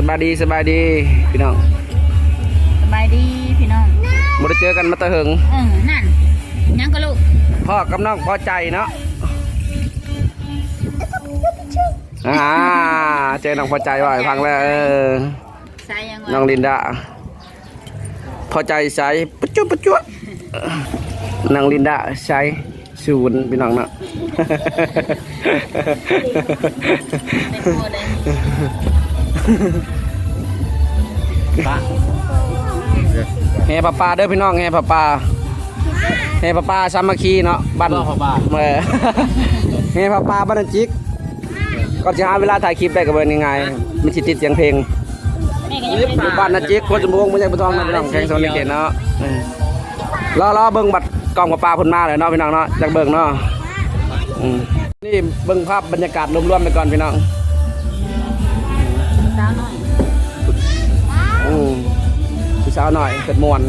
ສະບາຍດີ ສະບາຍດີພີ່ນ້ອງ ສະບາຍດີພີ່ນ້ອງ ບໍ່ໄດ້ເຈີກັນມາແຕ່ເຫິງ. ເອີ ນັ້ນ ຫຍັງກໍລູກ ພໍ້ກັບນ້ອງພໍໃຈເນາະ. ອ່າ ເຈີນ້ອງພໍໃຈ ເວົ້າໃຫ້ຟັງແລ້ວ. ເອີ ໃສຫຍັງວະ ນ້ອງລິນດາ ພໍໃຈໃສ ປະຈຸປະຈຸ ນ້ອງລິນດາໃສ ສູນພີ່ນ້ອງເນາະ. ແຫ່ຜ້າປ່າເດີພີ່ນ້ອງ ແຫ່ຜ້າປ່າ ແຫ່ຜ້າປ່າສາມັກຄີເນາະ ບ້ານ ແຫ່ຜ້າປ່າ ເອີ ແຫ່ຜ້າປ່າບ້ານນາຈິກ. ກ່ອນຊິຫາເວລາຖ່າຍຄລິບໄດ້ກໍບໍ່ງ່າຍ ມັນຊິຕິດສຽງເພງ. ຢູ່ບ້ານນາຈິກ ໂຄນສົມພງ ເມືອງໃຫຍ່ໂພທອງເນາະພີ່ນ້ອງ ແຂວງສະຫວັນນະເຂດເນາະ. ເອີ ລໍ ລໍເບິ່ງບັດກ້ອງປ້າໆເພິ່ນມາແລ້ວເນາະພີ່ນ້ອງເນາະ ຈັກເບິ່ງເນາະ. ອືມ ນີ້ເບິ່ງພາບບັນຍາກາດລວມໆໄປກ່ອນພີ່ນ້ອງ. ສາວນ້ອຍ ອືມ ຜູ້ສາວນ້ອຍເພິ່ນມ່ວນ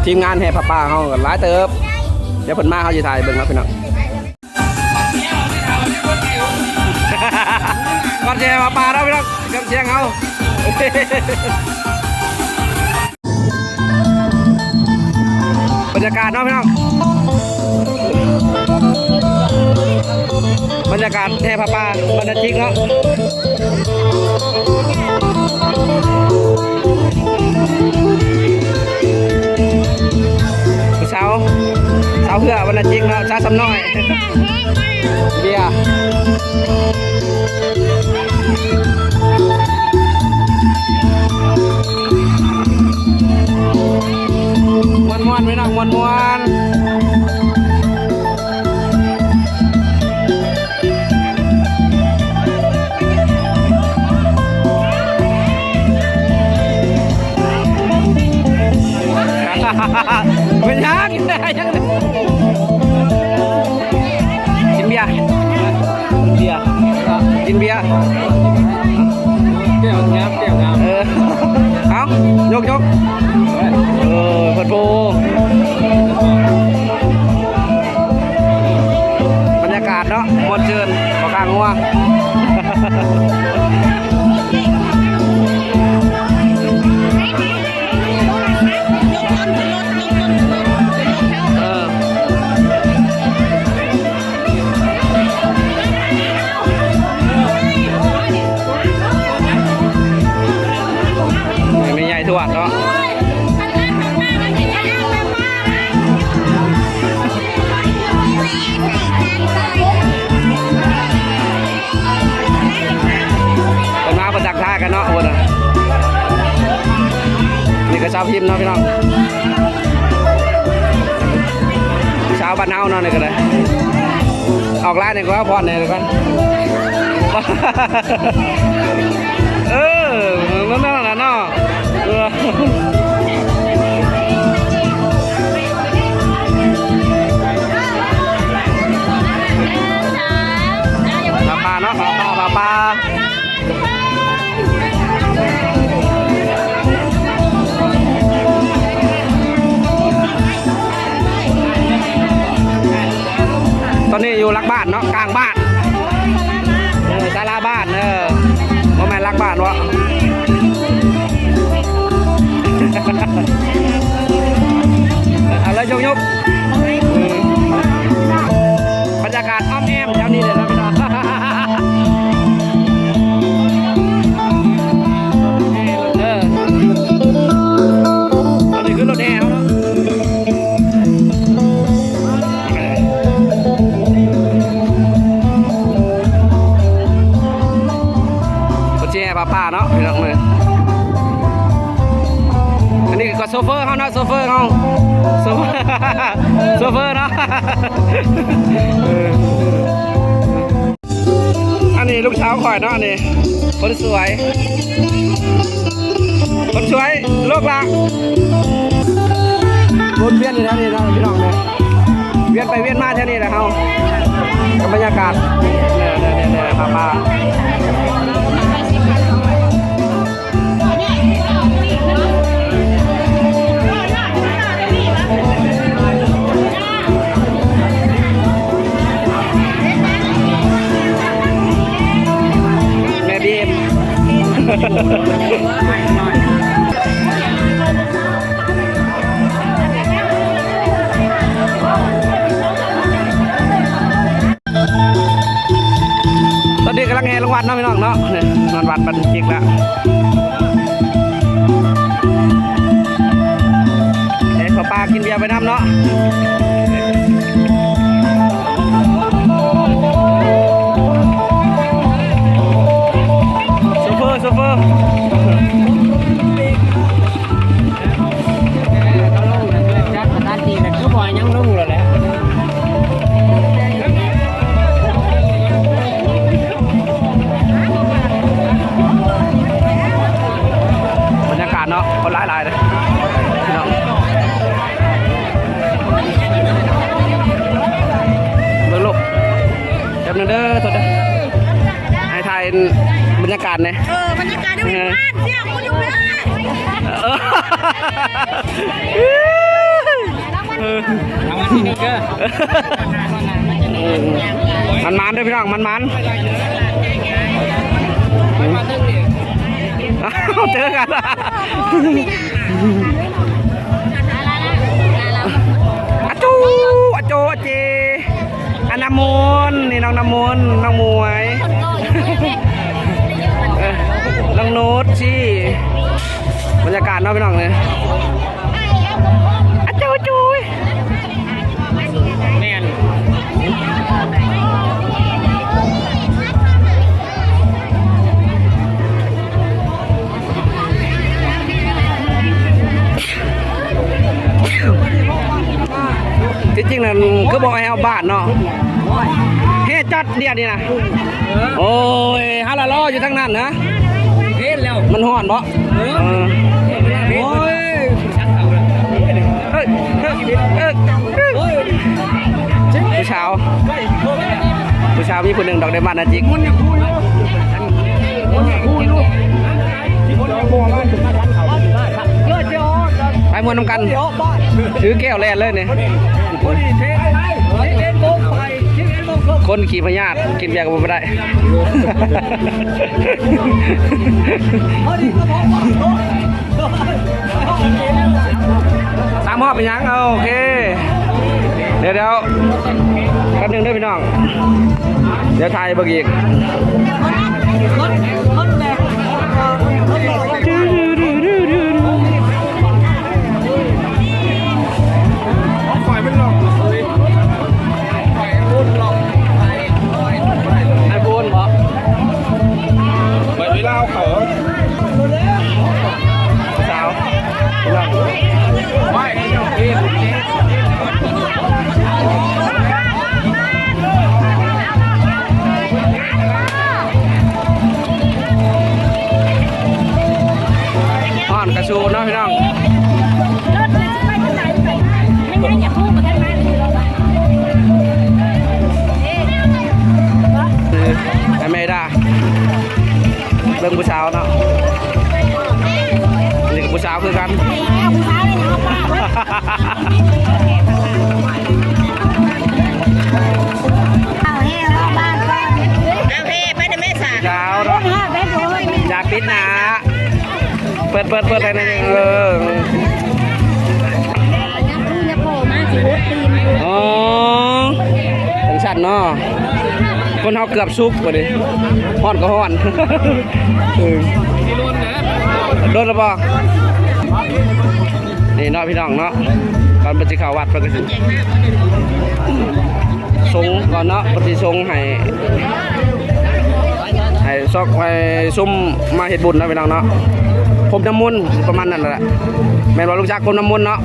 ທີມງານແຫ່ຜ້າປ່າເຮົາກໍຫຼາຍເຕີບ. ດຽວເພິ່ນມາ ເຮົາຊິຖ່າຍເບິ່ງເນາະພີ່ນ້ອງ. ກ່ອນຊິແຫ່ຜ້າປ່າເນາະພີ່ນ້ອງ ເຄື່ອງສຽງເຮົາ ບັນຍາກາດເນາະພີ່ນ້ອງ ບັນຍາກາດແຫ່ຜ້າປ່າບ້ານນາຈິກເນາະ. ສາວ ສາວເຮືອວັນນາຈິກເນາະ ສາວສຳນ້ອຍ ເບຍ ມ່ວນໆ ພີ່ນ້ອງ ມ່ວນໆ. ເປັນຫຍັງ? ກິນເບຍ ເບຍ ກິນເບຍ. ແກ້ວງາມ ແກ້ວງາມ ເອີ ເອົາ ຍົກ ຍົກ ເອີ ເພິ່ນໂພ ບັນຍາກາດເນາະ ມ່ວນຊື່ນ ບໍ່ກາງງົວ. ເອີ ແມ່ໃຫຍ່ທວດເນາະ ເພິ່ນມາປະຈັກທ່າກັນເນາະ ໂອ້ນະ ນີ້ກໍຊາວພິມເນາະພີ່ນ້ອງ ຊາວບ້ານເຮົາເນາະ ນີ້ກໍໄດ້ ອອກລາຍນີ້ກໍວ່າພອນແດ່ກ່ອນ ເອີ ນັ້ນໆໆເນາະ. ປາປາເນາະ ປາປາ ປາປາ ຕອນນີ້ຢູ່ຫຼັກບ້ານເນາະ ກາງບ້ານ ເອີ ສາລາບ້ານ ເອີ ບໍ່ແມ່ນຫຼັກບ້ານເວາະ ເອົາເລີຍ ຍົກໆ ບັນຍາກາດອ້ອມແອ້ມແຖວນີ້ເລີຍເນາະພີ່ນ້ອງ ເອີ ອັນນີ້ຄືລົດແຫ່ເຮົາເນາະ. ເພິ່ນຊິແຫ່ຜ້າປ່າເນາະພີ່ນ້ອງເອີຍ ອັນນີ້ກໍໂຊເຟີເຮົາເນາະ ໂຊເຟີເຮົາ ໂຊເຟີ ໂຊເຟີເນາະ ເອີ. ອັນນີ້ລູກສາວຂ້ອຍເນາະ ອັນນີ້ຄົນສວຍ ຄົນສວຍ ລູກຫຼານ ວົນວຽນຢູ່ແຖວນີ້ເນາະພີ່ນ້ອງເນາະ ວຽນໄປວຽນມາແຖວນີ້ແຫຼະເຮົາ ກັບບັນຍາກາດ ເດີໆໆໆ ພາມາ. ແມ່ບີ ຕອນນີ້ກຳລັງແຫ່ລົງວັດເນາະ ພີ່ນ້ອງເນາະ ນີ້ ຮອດວັດບັນຈິກແລ້ວ ໃຫ້ພໍ່ປ້າກິນເບຍໄປນຳເນາະ ໂຊເຟີ ໂຊເຟີ. ບັນຍາກາດເນາະ ຄົນຫຼາຍໆເດ້ ພີ່ນ້ອງ ເບິ່ງລູກ ແປັບໜຶ່ງເດີ ໂທດເດີ ໃຫ້ຖ່າຍບັນຍາກາດແດ່ ເອີ ບັນຍາກາດຢູ່ບ້ານ ສຽງມັນຢູ່ເລີຍ ເອີ ເອີ ເອົາມາທີ່ໜຶ່ງເດີ ມັນໝານເດີພີ່ນ້ອງ ມັນໝານ ເຈີກັນ ອາຈູ ອາໂຈ ອາເຈ ອາ ນ້ຳມົນ ນີ້ນ້ອງນ້ຳມົນ ນ້ອງໝວຍ ເອີ ນ້ອງໂນ້ດຊີ້ ບັນຍາກາດເນາະພີ່ນ້ອງເອີຍ ອາໂຈໂຈຍ ແມ່ນ ທີ່ຈິງນັ້ນຄືບໍ່ໃຫ້ເຮົາບາດເນາະ ເຮັດຈັດດຽວນີ້ນະ ໂອ້ຍ ເຮົາລະລໍຢູ່ທາງນັ້ນນະ ເຮັດແລ້ວ ມັນຮ້ອນບໍ່? ເອີ ໂອ້ຍ ເອີ ເອີ ເອີ ຜູ້ສາວ ຜູ້ສາວມີຜູ້ໜຶ່ງດອກ ໄດ້ມານະຈິກ ໄປມ່ວນນຳກັນ ຖືແກ້ວແລ່ນເລີຍນີ້ ຄົນຂີ້ພະຍາດ ກິນເບຍກໍບໍ່ໄດ້ ສາມຮອບເປັນຫຍັງ? ເອົາ ໂອເຄ ດຽວໆ ແປັບໜຶ່ງເດີພີ່ນ້ອງ ດຽວຖ່າຍໃຫ້ເບິ່ງອີກ ໄອໂຟນບໍ່? ເປີດເວລາເຂົາ ສາວ ຮ້ອນກະຊູເນາະພີ່ນ້ອງ ແມ່ດາ ເບິ່ງຜູ້ສາວເນາະ ນີ້ກໍຜູ້ສາວຄືກັນ ເອົາເຮ ເອົາເຮ ໄປນຳແມ່ສາວ ສາວເນາະ ຢ່າປິດໜ້າ ເປີດ ເປີດ ເປີດໃຫ້ໜ້ອຍໜຶ່ງ ເອີ ອໍ ຈັ່ງຊັ້ນເນາະ ຄົນເຮົາເກືອບສຸກບັດນີ້ ຮ້ອນກໍຮ້ອນ ເອີ ດົນແລ້ວບໍ່? ນີ້ເນາະພີ່ນ້ອງເນາະ ກ່ອນເພິ່ນຊິເຂົ້າວັດ ເພິ່ນກໍຊິ ສົງກ່ອນເນາະ ເພິ່ນຊິສົງໃຫ້ ໃຫ້ຊອກ ໃຫ້ຊຸມມາເຮັດບຸນເນາະພີ່ນ້ອງເນາະ ພົມນ້ຳມົນ ປະມານນັ້ນແຫຼະ ແມ່ນບໍ່ ລຸງຈັກ ພົມນ້ຳມົນເນາະ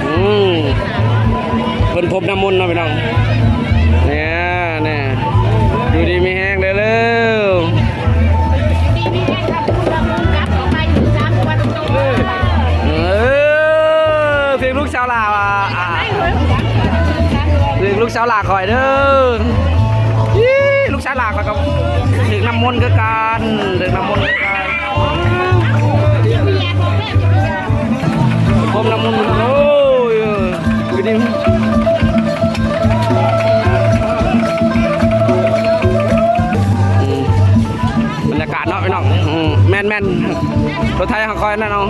ອືມ ເພິ່ນພົມນ້ຳມົນເນາະພີ່ນ້ອງ ແນ່ ແນ່ ຢູ່ດີມີແຮງເດີ້ ເອີ ເພງລູກສາວຫຼ້າວ່າ ເພງລູກສາວຫຼ້າຂ້ອຍເດີ້ ອີ ລູກສາວຫຼ້າຂ້ອຍກໍຖືກນ້ຳມົນຄືກັນ ຖືກນ້ຳມົນຄືກັນ ພົມນ້ຳມົນ ໂອ້ຍ ຢູ່ດີ ອືມ ບັນຍາກາດເນາະພີ່ນ້ອງ ແມ່ນ ລົດໄຖຂອງຂ້ອຍນັ້ນເອົາ.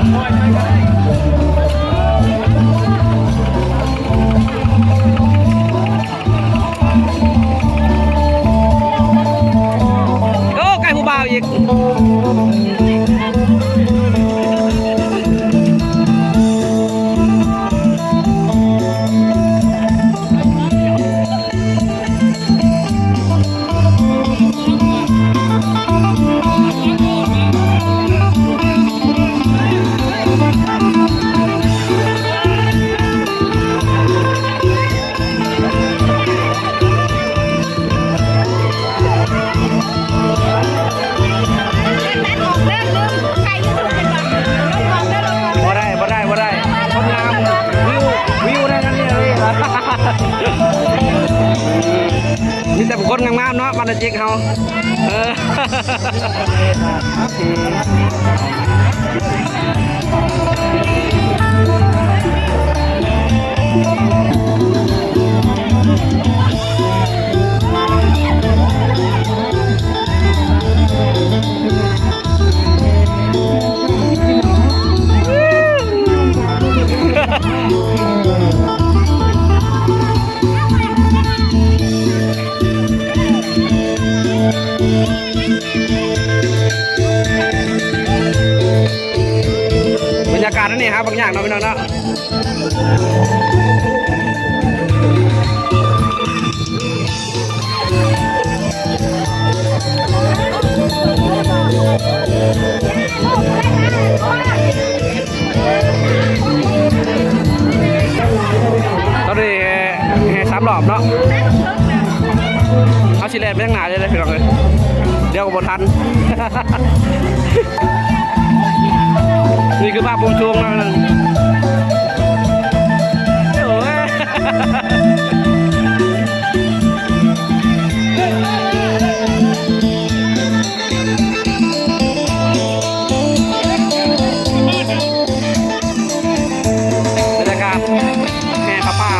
ໂອ້ ໃກ້ຜູ້ບ່າວອີກ. ບໍ່ໄດ້ ບໍ່ໄດ້ ບໍ່ໄດ້ ຄົນງາມ ວິວ ວິວໄດ້ນັ້ນເລີຍ ມີແຕ່ຄົນງາມໆເນາະ ບ້ານນາຈິກເຮົາ ເອີ. ບັນຍາກາດອັນນີ້ຫາບັກຍາກເນາະ ພີ່ນ້ອງເນາະ. ຕອນນີ້ແຫ່ ແຫ່ສາມລອບເນາະ ເຮົາຊິແລ່ນໄປທາງໜ້າເລີຍເດີພີ່ນ້ອງເອີຍ ດຽວກໍບໍ່ທັນ. ນີ້ຄືພາບມຸມສູງເນາະ ໂອ້ຍ. ບັນຍາກາດແຫ່ຜ້າປ່າ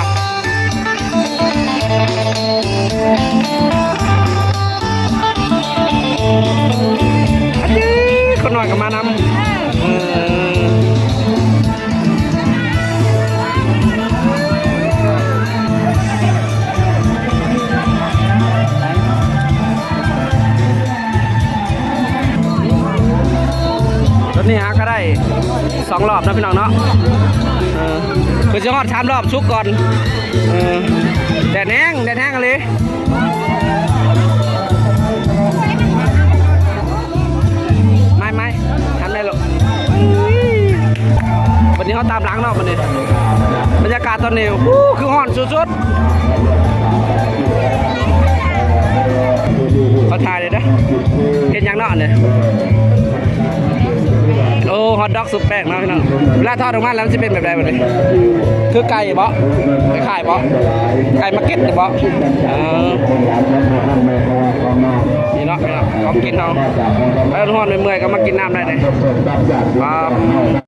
ອັນນີ້ຄົນນ້ອຍກໍມານຳ ເອີ. ຕອນນີ້ຫາກໍໄດ້ສອງລອບເນາະ ພີ່ນ້ອງເນາະ ເອີ ເພິ່ນຊິຮອດສາມລອບສຸກກ່ອນ ເອີ ແດດແຮງ ແດດແຮງອີ່ຫຼີ. ໄໝ ໄໝ ຫັນໄດ້ລູກ ບັດນີ້ເຮົາຕາມຫຼັງເນາະ ບັດນີ້ ບັນຍາກາດຕອນນີ້ ໂອ້ ຄືຮ້ອນສຸດໆ ຂໍຖ່າຍແດ່ເດີ ເຮັດຫຍັງເນາະອັນນີ້ ໂອ້ ຮອດດອກຊຸບແປ້ງເນາະ ພີ່ນ້ອງ ເວລາທອດອອກມາແລ້ວມັນຊິເປັນແບບໃດບັດນີ້ ຄືໄກ່ບໍ? ຄ້າຍໆບໍ? ໄກ່ມາເກັດບໍ? ເອີ ນີ້ເນາະ ພີ່ນ້ອງ ຂອງກິນເຮົາ ໄປຮ້ອນໆເມື່ອຍໆກໍມາກິນນ້ຳໄດ້ເດ້ ປ້າ.